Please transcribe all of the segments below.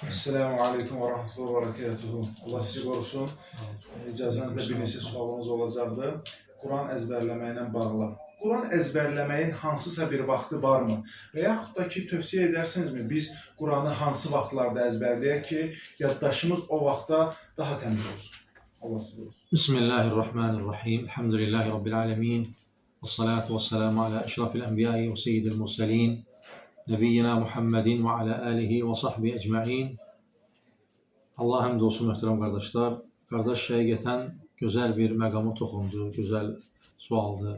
Esselamu Aleyküm və Rahmetullah və Berekatuhu. Allah sizi qorusun. İcazənizlə bir neçə sualımız olacaqdı. Quran əzbərləməklə bağlı. Quran əzbərləməyin hansısa bir vaxtı varmı? Və yaxud da ki, tövsiyə edərsinizmi biz Quranı hansı vaxtlarda əzbərləyək ki, yaddaşımız o vaxtda daha təmiz olsun? Allah sizi qorusun. Bismillahirrahmanirrahim. Elhamdülillahi Rabbil alemin. Və salatu və selamu ala eşrafil enbiyai və seyyidil mursalin. Nebiyyina Muhammedin və ala alihi və sahbihi ecma'in. Allah həmd olsun möhtərəm qardaşlar. Qardaş həqiqətən gözəl bir məqama toxundu, gözəl sualdır.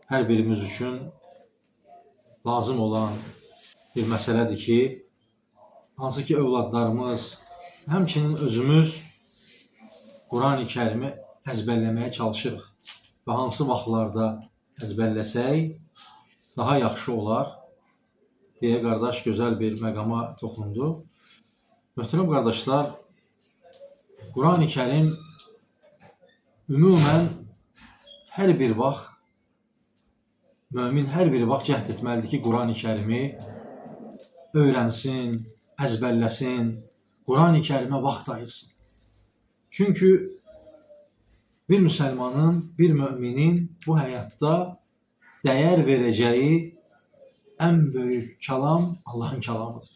Hər birimiz üçün lazım olan bir məsələdir ki, hansı ki övladlarımız, həmçinin özümüz Qurani Kərimi əzbərləməyə çalışırıq və hansı vaxtlarda əzbərləsək daha yaxşı olar deyə qardaş gözəl bir məqama toxundu. Möhtərəm qardaşlar, Qurani Kərim ümumən hər bir vaxt mömin hər bir vaxt cəhd etməlidir ki, Qurani Kərimi öyrənsin, əzbərləsin, Qurani Kərimə vaxt ayırsın. Çünki bir müsəlmanın, bir müminin bu həyatda dəyər verəcəyi ən böyük kəlam Allahın kəlamıdır.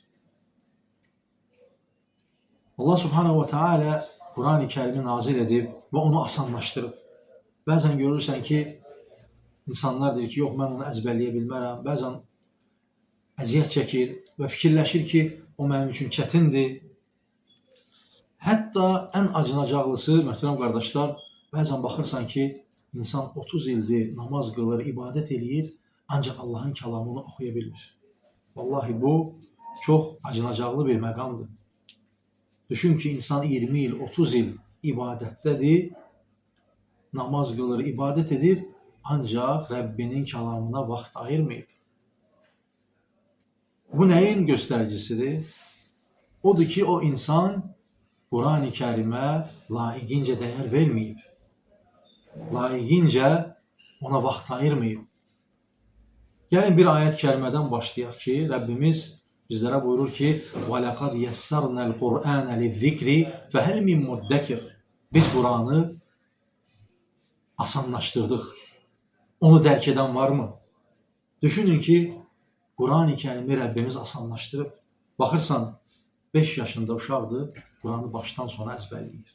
Allah Subhanahu ve Teala Qurani Kərimi nazil edib və onu asanlaşdırıb. Bəzən görürsən ki, insanlar deyir ki, yox mən onu əzbərləyə bilmərəm. Bəzən əziyyət çəkir və fikirləşir ki, o mənim üçün çətindir. Hətta ən acınacaqlısı, möhtərəm qardaşlar, bəzən baxırsan ki, insan 30 ildir namaz qılır, ibadət eləyir, ancaq Allahın kəlamını oxuya bilmir. Vallahi bu çox acınacaqlı bir məqamdır. Düşün ki, insan 20 il, 30 il ibadətdədir, namaz qılır, ibadət edir, ancaq Rəbbinin kəlamına vaxt ayırmayıb. Bu nəyin göstəricisidir? Odur ki, o insan Qurani Kərimə layiqincə dəyər verməyib. Layiqincə ona vaxt ayırmayıb. Gəlin bir ayət kərimədən başlayaq ki, Rəbbimiz bizlərə buyurur ki: "Və laqad yessarnal Qur'ana liz-zikri fehel min muddekir." Biz Qur'anı asanlaşdırdıq. Onu dərk edən varmı? Düşünün ki, Qurani Kərimi Rəbbimiz asanlaşdırıb. Baxırsan, 5 yaşında uşaqdır, Quranı başdan sona əzbərləyir.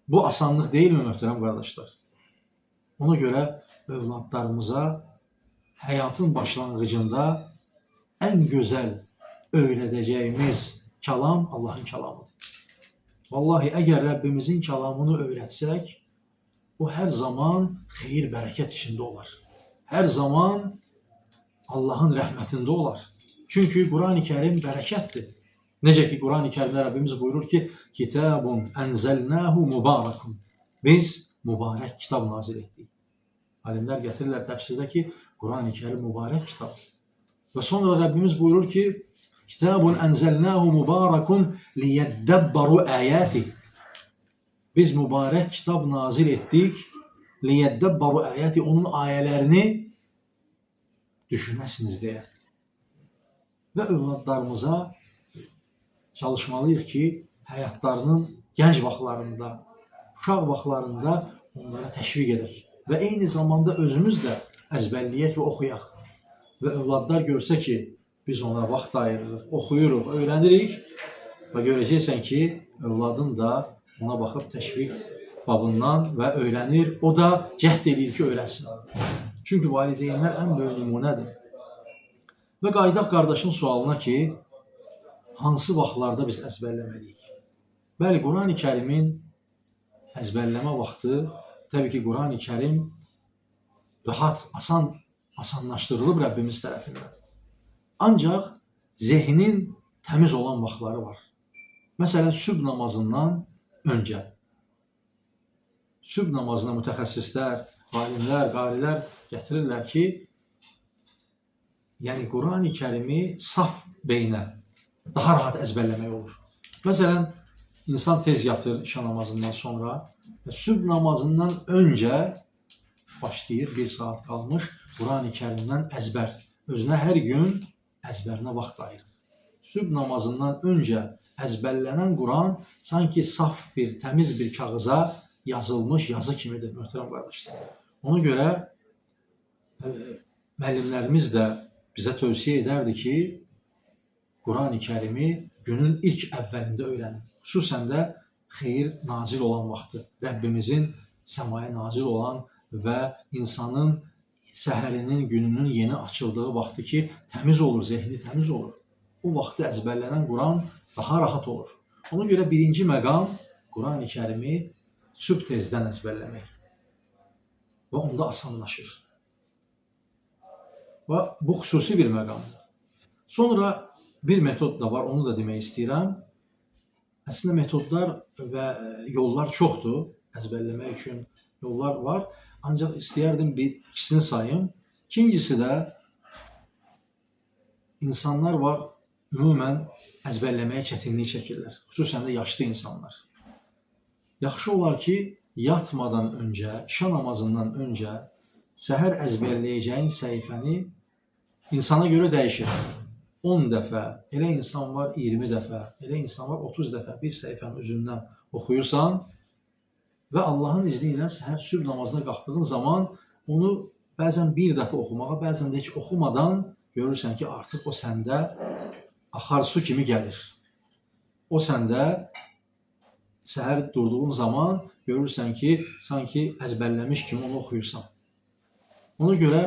Bu asanlıq deyilmi möhtərəm qardaşlar? Ona görə övladlarımıza həyatın başlanğıcında ən gözəl öyrədəcəyimiz kəlam Allahın kəlamıdır. Vallahi əgər Rəbbimizin kəlamını öyrətsək, o hər zaman xeyir, bərəkət içində olar. Hər zaman Allahın rəhmətində olar. Çünki Qurani Kərim bərəkətdir. Necə ki Qurani Kərimdə Rəbbimiz buyurur ki: "Kitabun enzelnahu mübarekun." Biz mübarək kitab nazil etdik. Alimlər gətirirlər təfsirdə ki, Qurani Kərim mübarək kitab. Və sonra Rəbbimiz buyurur ki: "Kitabun enzelnahu mübarekun liyeddebberu ayati." Biz mübarək kitab nazil etdik, liyeddebberu ayati, onun ayələrini düşünəsiniz deyə. Və övladlarımıza çalışmalıyıq ki, həyatlarının gənc vaxtlarında, uşaq vaxtlarında onlara təşviq edək. Və eyni zamanda özümüz də əzbərləyək və oxuyaq. Və övladlar görsə ki, biz ona vaxt ayırırıq, oxuyuruq, öyrənirik və görəcəksən ki, övladın da ona baxıb təşviq babından və öyrənir. O da cəhd eləyir ki, öyrənsin. Çünki valideynlər ən böyük nümunədir. Və qayıdaq qardaşın sualına ki, hansı vaxtlarda biz əzbərləməliyik? Bəli, Qurani Kərimin əzbərləmə vaxtı, təbii ki, Qurani Kərim rahat, asan, asanlaşdırılıb Rəbbimiz tərəfindən. Ancaq zehnin təmiz olan vaxtları var. Məsələn, sübh namazından öncə. Sübh namazına mütəxəssislər, alimlər, qarilər gətirirlər ki, yəni Qurani Kərimi saf beynə daha rahat əzbərləmək olur. Məsələn, insan tez yatır işə namazından sonra və sübh namazından öncə başlayır, bir saat qalmış Qurani Kərimdən əzbər. Özünə hər gün əzbərinə vaxt ayırır. Sübh namazından öncə əzbərlənən Quran sanki saf bir, təmiz bir kağıza yazılmış yazı kimidir, möhtərəm qardaşlar. Ona görə müəllimlərimiz də bizə tövsiyə edərdi ki, Qurani Kərimi günün ilk əvvəlində öyrənin. Xüsusən də xeyir nazil olan vaxtı, Rəbbimizin səmaya nazil olan və insanın səhərinin, gününün yeni açıldığı vaxtı ki, təmiz olur, zehni təmiz olur. O vaxtı əzbərlənən Quran daha rahat olur. Ona görə birinci məqam Qurani Kərimi sübh tezdən əzbərləmək və onda asanlaşır. Və bu xüsusi bir məqamdır. Sonra bir metod da var, onu da demək istəyirəm. Əslində metodlar və yollar çoxdur. Əzbərləmək üçün yollar var. Ancaq istəyərdim bir ikisini sayım. İkincisi də insanlar var, ümumən əzbərləməyə çətinlik çəkirlər. Xüsusən də yaşlı insanlar. Yaxşı olar ki, yatmadan öncə, işə namazından öncə səhər əzbərləyəcəyin səhifəni insana görə dəyişir. 10 dəfə, elə insan var 20 dəfə, elə insan var 30 dəfə bir səhifənin üzündən oxuyursan və Allahın izni ilə səhər sübh namazına qalxdığın zaman onu bəzən bir dəfə oxumağa, bəzən də heç oxumadan görürsən ki, artıq o səndə axar su kimi gəlir. O səndə səhər durduğun zaman görürsən ki, sanki əzbərləmiş kimi onu oxuyursan. Ona görə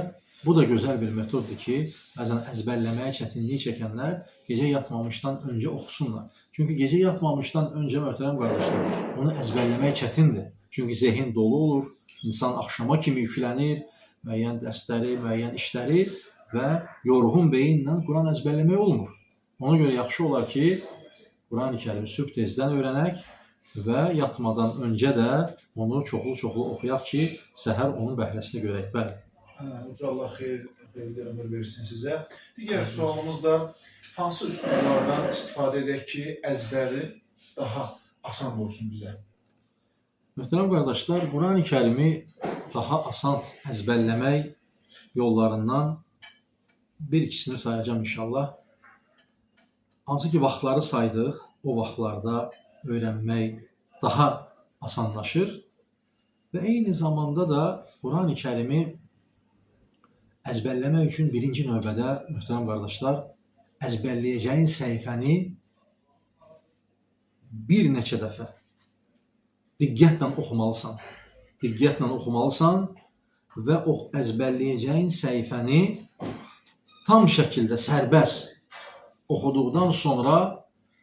bu da gözəl bir metoddur ki, bəzən əzbərləməyə çətinlik çəkənlər gecə yatmamışdan öncə oxusunlar. Çünki gecə yatmamışdan öncə, möhtərəm qardaşlar, onu əzbərləmək çətindir. Çünki zehin dolu olur, insan axşama kimi yüklənir, müəyyən dərsləri, müəyyən işləri və yorğun beyinlə Quran əzbərləmək olmur. Ona görə yaxşı olar ki, Qurani Kərimi sübh tezdən öyrənək və yatmadan öncə də onu çoxlu-çoxlu oxuyaq ki, səhər onun bəhrəsini görək. Bəli. Uca Allah xeyirli ömür versin sizə. Digər sualımız da hansı üsullardan istifadə edək ki, əzbəri daha asan olsun bizə? Möhtərəm qardaşlar, Qurani Kərimi daha asan əzbərləmək yollarından bir ikisini sayacağam inşallah. Hansı ki vaxtları saydıq, o vaxtlarda öyrənmək daha asanlaşır və eyni zamanda da Qurani Kərimi əzbərləmək üçün birinci növbədə, möhtərəm qardaşlar, əzbərləyəcəyin səhifəni bir neçə dəfə diqqətlə oxumalısan. Diqqətlə oxumalısan və o əzbərləyəcəyin səhifəni tam şəkildə sərbəst oxuduqdan sonra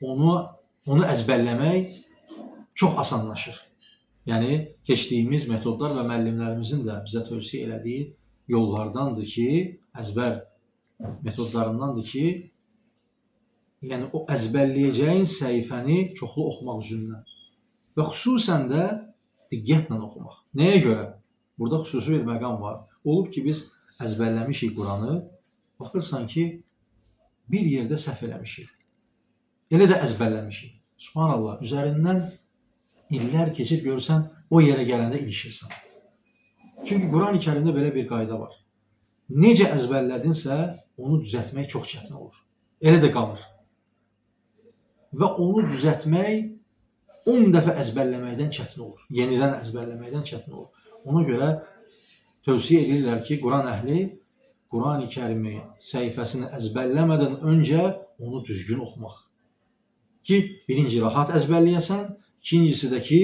onu əzbərləmək çox asanlaşır. Yəni keçdiyimiz metodlar və müəllimlərimizin də bizə tövsiyə elədiyi yollardandır ki, əzbər metodlarındandır ki, yəni o əzbərləyəcəyin səhifəni çoxlu oxumaq üzündən və xüsusən də diqqətlə oxumaq. Nəyə görə? Burada xüsusi bir məqam var. Olub ki, biz əzbərləmişik Quranı, baxırsan ki, bir yerdə səhv eləmişik. Elə də əzbərləmişik. Subhanallah, üzərindən illər keçir, görürsən, o yerə gələndə ilişirsən. Çünki Qurani Kərimdə belə bir qayda var. Necə əzbərlədinsə, onu düzəltmək çox çətin olur. Elə də qalır. Və onu düzəltmək 10 dəfə əzbərləməkdən çətin olur. Yenidən əzbərləməkdən çətin olur. Ona görə tövsiyə edirlər ki, Quran əhli Qurani Kərimi səhifəsini əzbərləmədən öncə onu düzgün oxumaq. Ki, birinci rahat əzbərləyəsən, ikincisi də ki,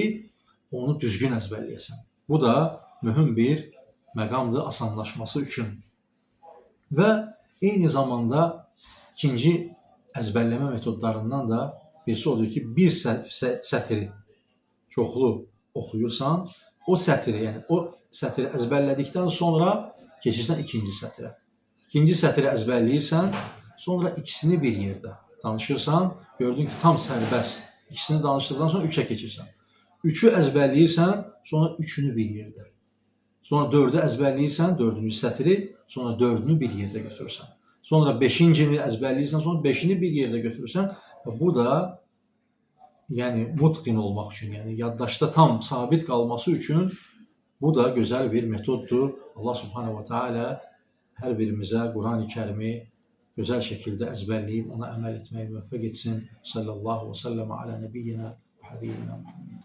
onu düzgün əzbərləyəsən. Bu da mühüm bir məqamdır asanlaşması üçün. Və eyni zamanda ikinci əzbərləmə metodlarından da birisi odur ki, bir sətri çoxlu oxuyursan, o sətri, yəni o sətri əzbərlədikdən sonra keçirsən ikinci sətrə. İkinci sətri əzbərləyirsən, sonra ikisini bir yerdə danışırsan, gördün ki, tam sərbəst. İkisini danışdıqdan sonra üçə keçirsən. Üçü əzbərləyirsən, sonra üçünü bir yerdə. Sonra dördü əzbərləyirsən, dördüncü sətri, sonra dördünü bir yerdə götürürsən. Sonra beşincini əzbərləyirsən, sonra beşini bir yerdə götürürsən. Və bu da yəni mutqin olmaq üçün, yəni yaddaşda tam sabit qalması üçün bu da gözəl bir metoddur. Allah Subhanahu va Taala hər birimizə Qurani Kərimi gözəl şəkildə əzbərləyib ona əməl etməyə müvəffəq etsin. Sallallahu və səlləm alə nəbiyyina və habibina Muhammed.